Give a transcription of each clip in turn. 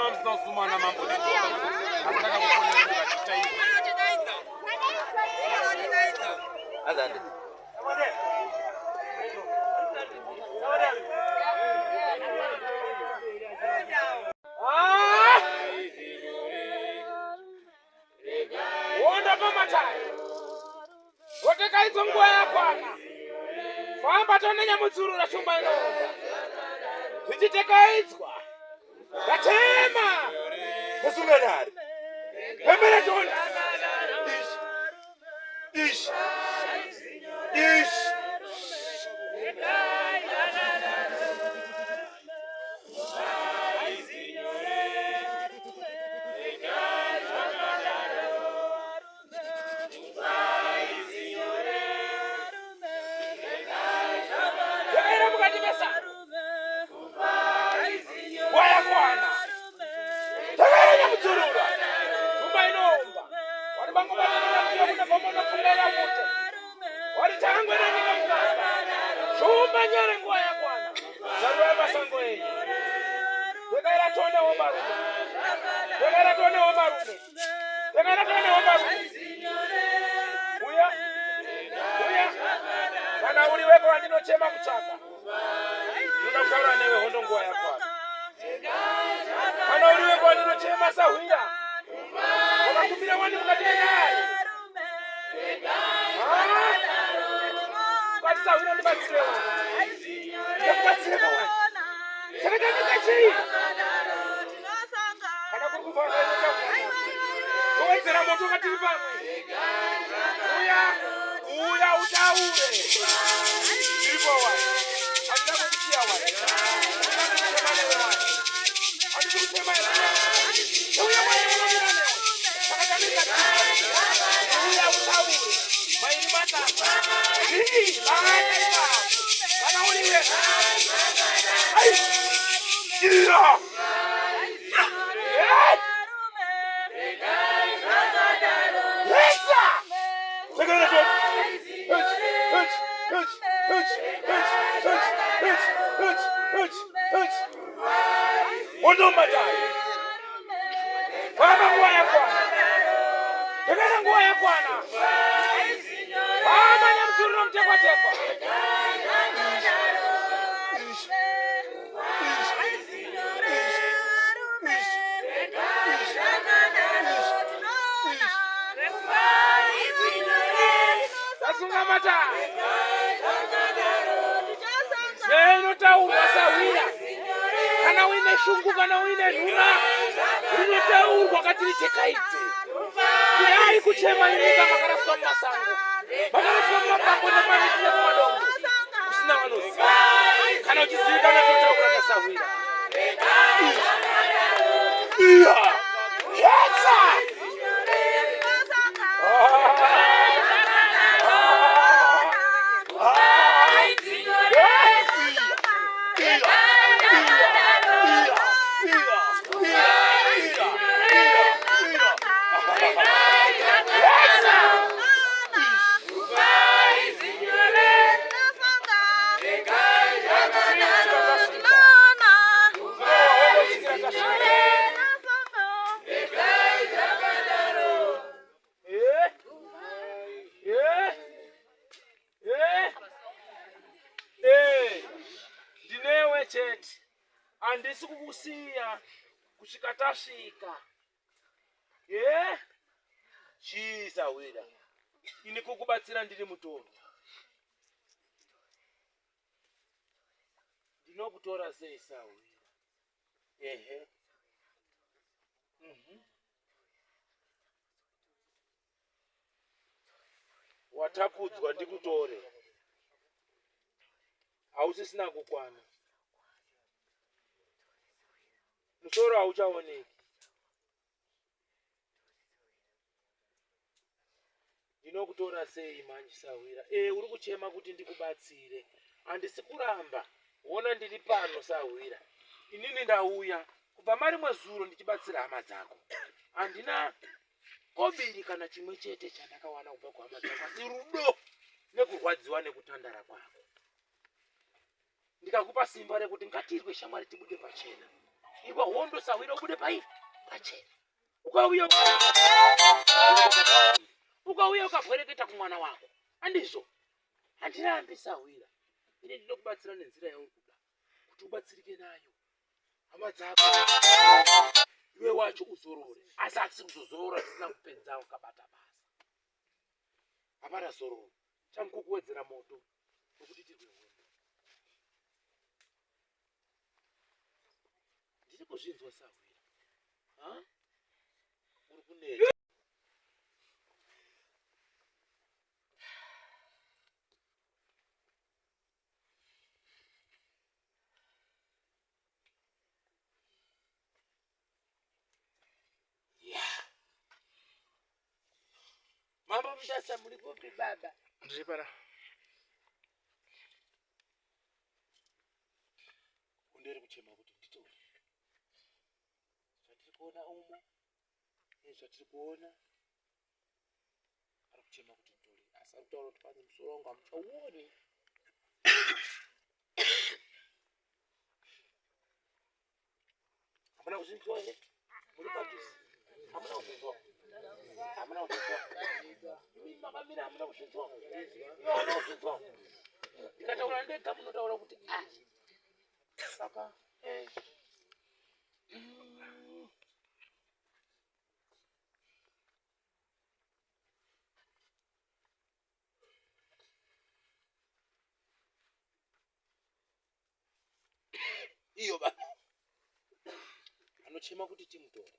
mamusina kusumana mambo nenyika asi takakufonera vachitaira. Azande. Wonda pamatare. Wotekaidzo nguva yakwana. Famba tone nyamudzurura shumba inoonda. Zvichitekaidzwa. Ndatema. Kusunga dare. Pembere tone. Ish. Ish. Ish. Yakaira mukati mesango. Nguva yakwana. Takaira nyamudzurura. Shumba inoomba. Wari bango banenera mziyo kune gomo nopfungaira mute. Wari tangwe nanyika mukaka. Shumba nyere nguva yakwana. Zarura masango enyu. Takaira tone wombarume. Takaira tone wombarume. Takaira tone wombarume. Uya. Uya. Kana uri weko wandinochema kutsvaka. Ndinoda kutaura newe hondo nguva yakwana. Kana uri weko wandinochema sahwira. Wakakumbira wani mukati medare. Ah! Ukati sahwira ndibatsirewo. Ndikubatsire kawani. Chakatangisa chii? Kana kuri kuvhara towedzera moto katiri pamwe. Uya, uya utaure. Ndiripo wani. Handina kukusiya wani. Handina kukuchema newe wani. Handisi kuchema newe. Uya wani unomira newe. Chakatamisa chii? Uya utaure. Mairi matatu. Zvii? Bata ipapo. Kana uriwe. Ai! Iya! Hey! Yesa! Sekere to. Hıç, hıç, hıç, hıç, hıç, hıç, hıç, hıç, hıç, hıç. Hondo matare. Famba nguva yakwana. Tekana nguva yakwana. Famba nyamuturiro mutekwa tekwa. Ish, ish, ish, ish, ish, ish, ish. Tasunga matare. Zvinotaurwa sahwira. Kana uine shungu kana uine nhuna rinotaurwa katiriteikaidze. Kudai kuchema inyika makaraswa mumasango. Makaraswa mumapako nemamiti nemumadongo. Kusina vanoziva. Kana uchizivikanwa totaura kasahwira. Iya. Yetsa! Eh? Eh? Eh? Eh. Ndinewe chete. Handisi kukusiya kusvika tasvika. Eh? Chii sahwira? Ini kukubatsira ndiri mutorwa. Ndinokutora sei sahwira? Ehe. Watapudzwa ndikutore. Hausisina kukwana. Musoro hauchaoneki. Ndinokutora sei manje sahwira? Eh, uri kuchema kuti ndikubatsire. Handisi kuramba. Wona ndiri pano sahwira. Inini ndauya kubva marimwe zuro ndichibatsira hama dzako. Handina kobiri kana chimwe chete chandakawana kubva kuhama dzako asi rudo nekurwadziwa nekutandara kwako. Ndikakupa simba rekuti ngatirwe shamwari tibude pachena. Iwe hondo sahwira ubude pai pachena. Ukauya ukauya ukabwereketa kumwana wako. Andizvo. Handirambi sahwira. Ini ndinokubatsira nenzira yauri kuda kuti ubatsirike nayo. Hama dzako iwe wacho uzorore. Asi hatisi kuzozorora tisina kupedza ukabata basa. Hapana zororo. Chamukukuwedzera moto wekuti tirwe hondo. Ndiri kuzvinzwa sahwira. Ha? Uri kuneta. Mambo Mutasa muri kupi baba? Ndiri pana. Underi kuchema kuti nditore. Zvatiri kuona umo nezvatiri kuona ari kuchema kuti nditore asi ari kutaura kuti panzi musoro wangu hamuchauoni. Hamuna kuzvinzwa here? Muri padhuze. Hamuna kuzvinzwa. Hamuna kuzvinzwa. Imi makamira hamuna kuzvinzwa. Iwe hauna kuzvinzwa. Ndikataura ndega munotaura kuti ah. Saka eh. Iyo ba anochema kuti timutore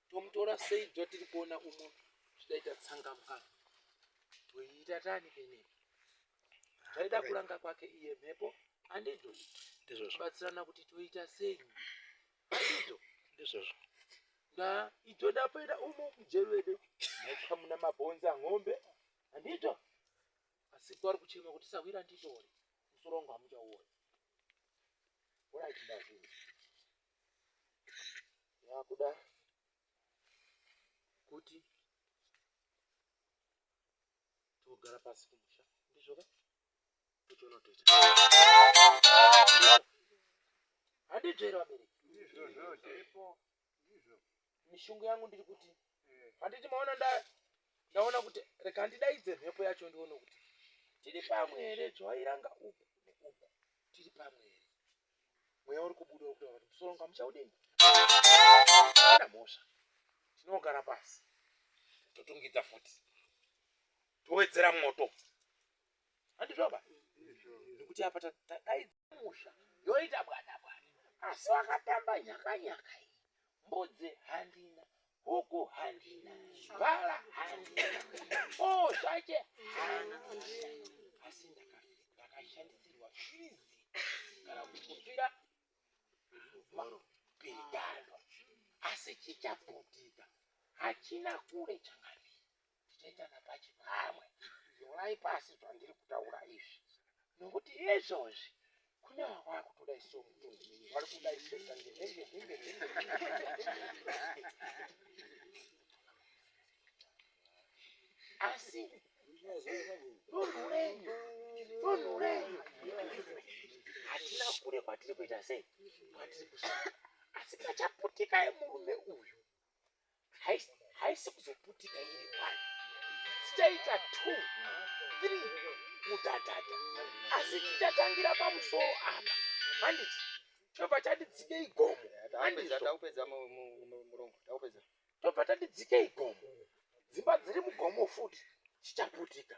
tomutora sei zvatiri kuona umo zvidaita tsanga mukana toiita tani kenei zvaida kuranga kwake iye mhepo andizvo Ndizvozvo. batsirana kuti toita sei andizvo Ndizvozvo. nda idzo ndapoita umo mujeri wedu maitwa muna mabhonzi ang'ombe andizvo asi kwari kuchema kuti sahwira nditore musoro wangu hamuchauoni Alright, ndazvinzwa. Yakuda kuti togara pasi kumusha ndizvo ka tochiona toita handizvo here vabereki mishungu yangu ndiri kuti handiti maona ndaona kuti rega ndidaidze mhepo yacho ndione kuti tiri pamwe here zvawairanga uku neuku tiri pamwe here mweya uri kubuda uri kutaura kuti musoro wangu hamuchaudini ana mhosva tinogara pasi totungidza futi towedzera moto handizvoba nekuti apa tadaidza musha yoita bwana bwana asi wakatamba nyaka nyaka iyi mbudzi handina huku handina bhala handina o zvache handina asi ndakashandisirwa firizi kana kuti kufira mapirigando asi chichaputika hachina kure changamire tichaita napachi pamwe nyorai pasi zvandiri kutaura izvi nokuti izvozvi kune vakutoda iso mutunhu vari kuda iso tange ndenge ndenge ndenge asi dunhu renyu dunhu renyu hatina kure kwatiri kuita sei kwatiri kusvika asi pachaputika yemurume uyu haisi kuzoputika iri one tichaita two three mudhadhadha asi tichatangira pamusoro apa handiti chobva chati dzikei gomo tobva tati dzikei gomo dzimba dziri mugomo futi chichaputika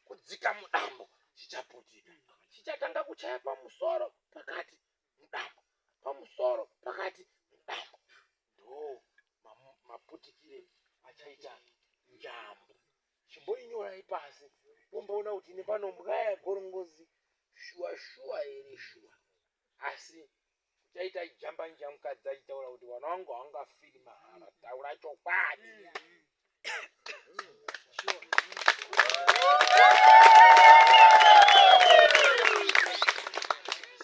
kudzika mudambo chichaputika chichatanga kuchaya pamusoro pakati mudambo pamusoro pakati mudambo ndo maputikire achaita njambo chimboinyorai pasi momboona kuti ine pano mbwa yagorongozi shuwa shuwa here shuwa asi kuchaita jambanja mukadzi achitaura kuti wana wangu haungafiri mahara taura chokwadi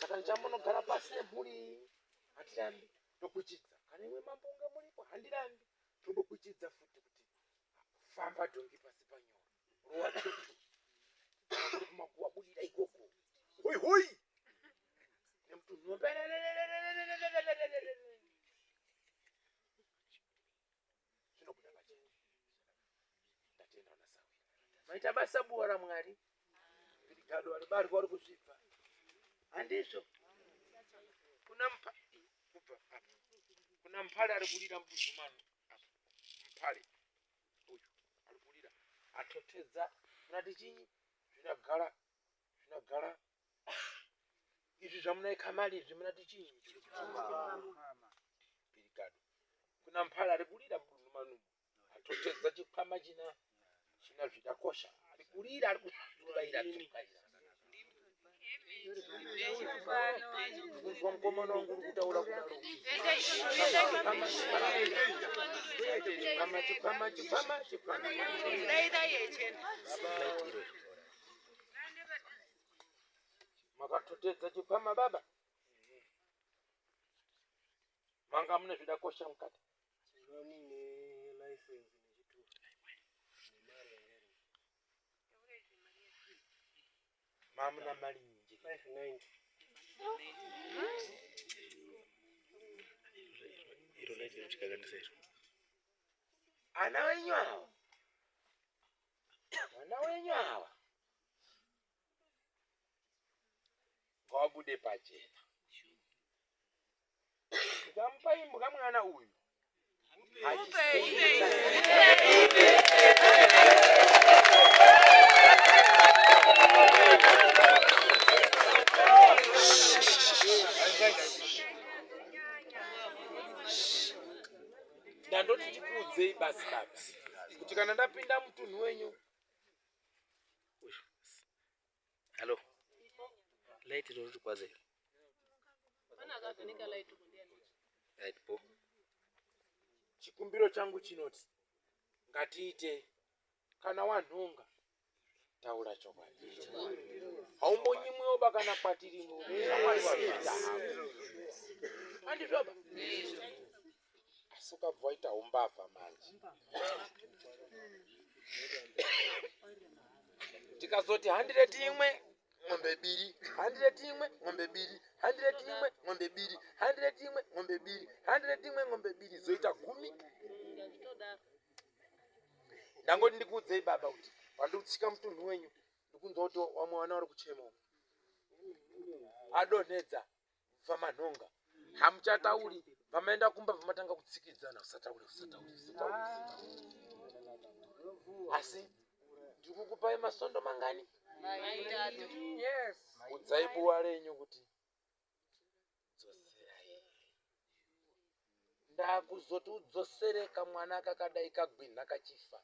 saka ndichambonogara pasi nemhuri hatirambi tokuchidza kana imwe mambo unge muripo handirambi tombokuchidza futi kuti famba dhongi pasi panyoro rowa tutu kuri kumakuwa budira ikoko hoi hoi nemutunhu. Maita basa buwa raMwari. Pirigado waribarwa uri kuzvibva. Handizvo. Kuna mpa kubva apa. Kuna mpale ari kurira mudunhu mano. Apa. Mpale uyu ari kurira. Atotedza munati chinyi zvinagara zvinagara izvi zvamunaika mari izvi munati chinyi Pirigado. Kuna mpale ari kurira mudunhu mano. Atotedza chikwama china china zvidakosha ari kurira ari kubaira tsukaira kunzwa mukomana wangu uri kutaura kudaro chikwama chikwama chikwama chikwama makatotedza chikwama baba manga mune zvidakosha mukati mamuna mari nyingi Iro light rinochikakanisa iro. Ana wenyu ava, vana wenyu ava ngavabude pachena. Ndikamupa imbwa mwana uyu ndandoti ndikuudzei basi baba kuti kana ndapinda mutunhu wenyu. Hallo, light iro riri kwaza iro. Right po. Chikumbiro changu chinoti ngatiite kana wanhonga taura chokwadi, haumbonyimwewo ba kana kwatirimo shamwari wazviita hako, handizvoba? Asi ukabva waita umbavha manje, tikazoti 100 imwe ng'ombe biri, 100 imwe ng'ombe biri, 100 imwe ng'ombe biri, 100 imwe ng'ombe biri, 100 imwe ng'ombe biri, zoita 10. Ndangoti ndikuudzei baba kuti pandikutsika mutunhu wenyu ndikunzwa kuti vamwe vana vari kuchema umu. Adonhedza vamanhonga hamuchatauri, vamaenda kumba vamatanga kutsikidzana, usataure, usataure, usataure, usataure. Asi ndikukupai masondo mangani? Udzai buwa renyu kuti dzoserai. Ndakuzoti udzosere kamwana kakadai kagwinha kachifa.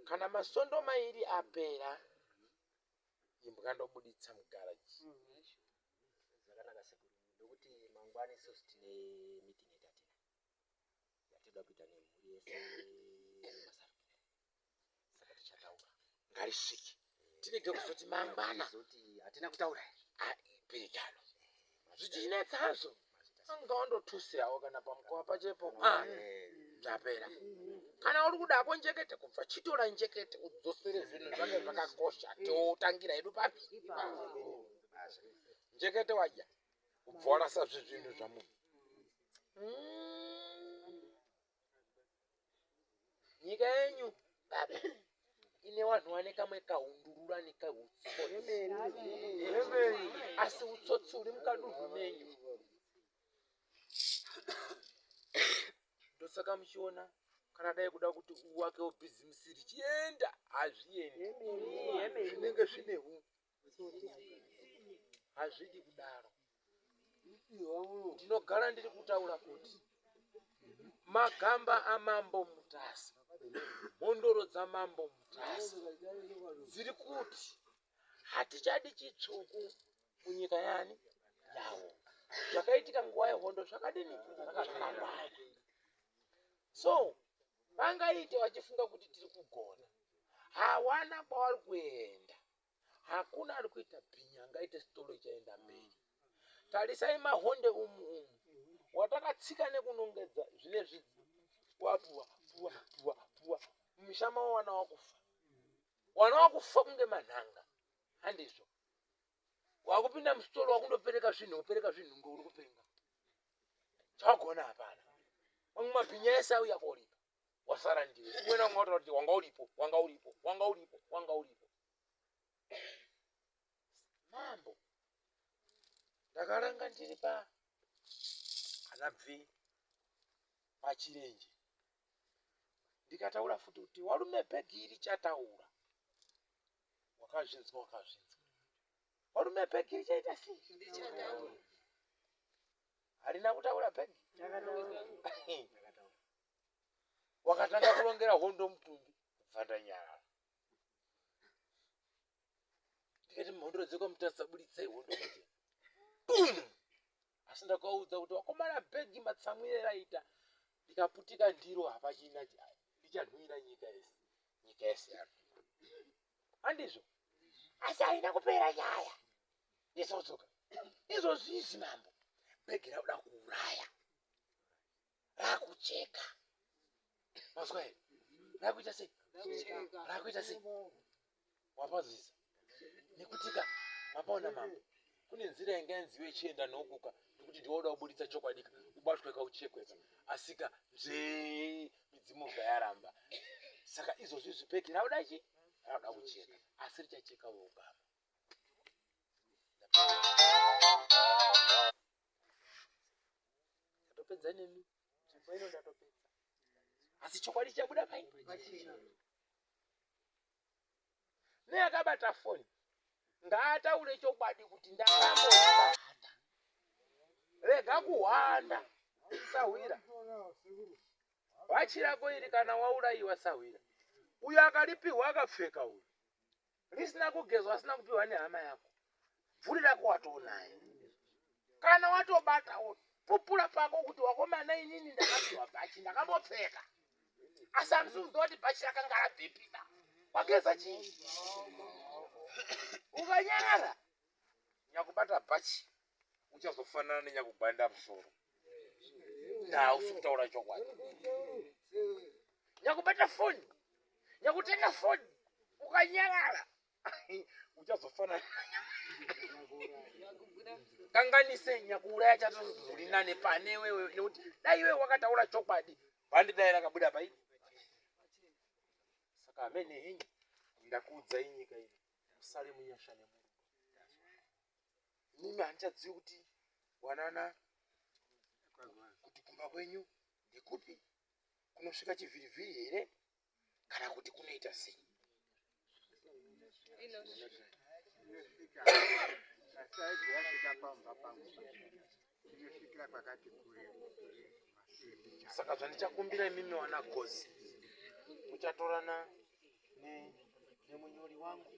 Kana masondo 2 apera, imbwa ndobuditsa mugaraji. Zvakanaka sekuru, ndokuti mangwana isusu tine meeting yatatina yatinoda kuita nemhuri yese yemasarupira, saka tichataura. Ngarisvike tirege kuzoti mangwana zoti hatina kutaura. Pirikano zvichinetsazvo anga wandotusiyawo kana pamukova pachepo. Ah, zvapera. Kana uri kudako njekete, kubva chitora njekete udzosere zvinhu zvake zvakakosha, totangira hedu papi. Njekete wadya ubva warasa zvezvinhu zvamunhu. Nyika yenyu baba ine vanhu vane kamwe kahundurura nekahutsotsi, asi utsotsi huri mukadunhu menyu. Ndosaka muchiona kana dai kuda kuti uwakewo bhizimusi richienda, hazviendi, zvinenge zvine hu hazvidi kudaro. Ndinogara ndiri kutaura kuti magamba amambo Mutasa, mhondoro dzamambo Mutasa dziri kuti hatichadi chitsvuku munyika yani yavo. Zvakaitika nguva yehondo zvakadini? Zvakakwana. So vangaite vachifunga kuti tiri kugona, hawana kwavari kuenda. Hakuna ari kuita bhinya angaite sitoro ichaenda mberi. Tarisai mahonde umu umu watakatsika nekunongedza zvinezvi, wapuwa puwa puwa puwa mumisha mavo, wana wakufa, wana wakufa kunge manhanga, handizvo? Wakupinda musitoro wakundopereka zvinhu, wopereka zvinhu nge uri kupenga, chawagona hapana. Mamwe mabhinya ese auya koripa. Wasara ndiwe. Umwe naumwe wataura kuti wanga uripo, wanga uripo, wanga uripo, wanga uripo. Mambo, ndakaranga ndiri pa ana bvi pachirenje ndikataura futi kuti warume bhegi iri chataura wakazvinzwa wakazvinzwa warume bhegi richaita sei harina kutaura bhegi wakatanga kurongera hondo mutumbi kubva ndanyarara ndikati mhondoro dzekwaMutasa buditsai hondo pachena bum asi ndakaudza kuti wakomana bhegi matsamwire raita ndikaputika ndiro hapachina ndichanhuwira nyika yese nyika yese yanhuwa handizvo asi haina kupera nyaya izvozvoka izvozvi izvi mambo bhegi rakuda kuuraya rakucheka mazwa here rakuita sei rakuita sei wapazvisa nekutika mapaona mambo kune nzira yanga yanziwe ichienda nokuka nekuti ndiwoda kuburitsa chokwadika ubatweka uchekweka asika nzvee midzimu bva yaramba saka izvozvi zvipeki rauda chi rauda kucheka asi richacheka vougama ndatopedza nemi nzvimbo ino ndatopedza asi chokwadi chabuda pai neakabata foni ngaataure chokwadi kuti ndakambobata rega kuhwanda sahwira vachirako iri kana waurayiwa sahwira uyo akaripiwa akapfeka uyu risina kugezwa asina kupiwa nehama yako bvuri rako watoonaye kana watobata pupura pako kuti wakomana inini ndakapiwa bhachi ndakambopfeka asi handisi kuziva kuti bhachi rakanga rabvepiba wageza chii ukanyarara nyakubata bhachi uchazofanana nenyakugwanda musoro ndausi kutaura chokwadi nyakubata foni nyakutenga foni ukanyarara uchazofanana kanganise nyakuuraya chatozori nane pane wewe nekuti dai iwewe wakataura chokwadi bhandi dai rakabuda pai saka amene henyu ndakuudzai nyika iyi musare munyasha nemurudo inini handichazivi kuti wanana kuti kumba kwenyu ndekupi kunosvika chivhirivhiri here kana kuti kunoita sei saka zvandichakumbira imimi wana gozi muchatorana nemunyori wangu.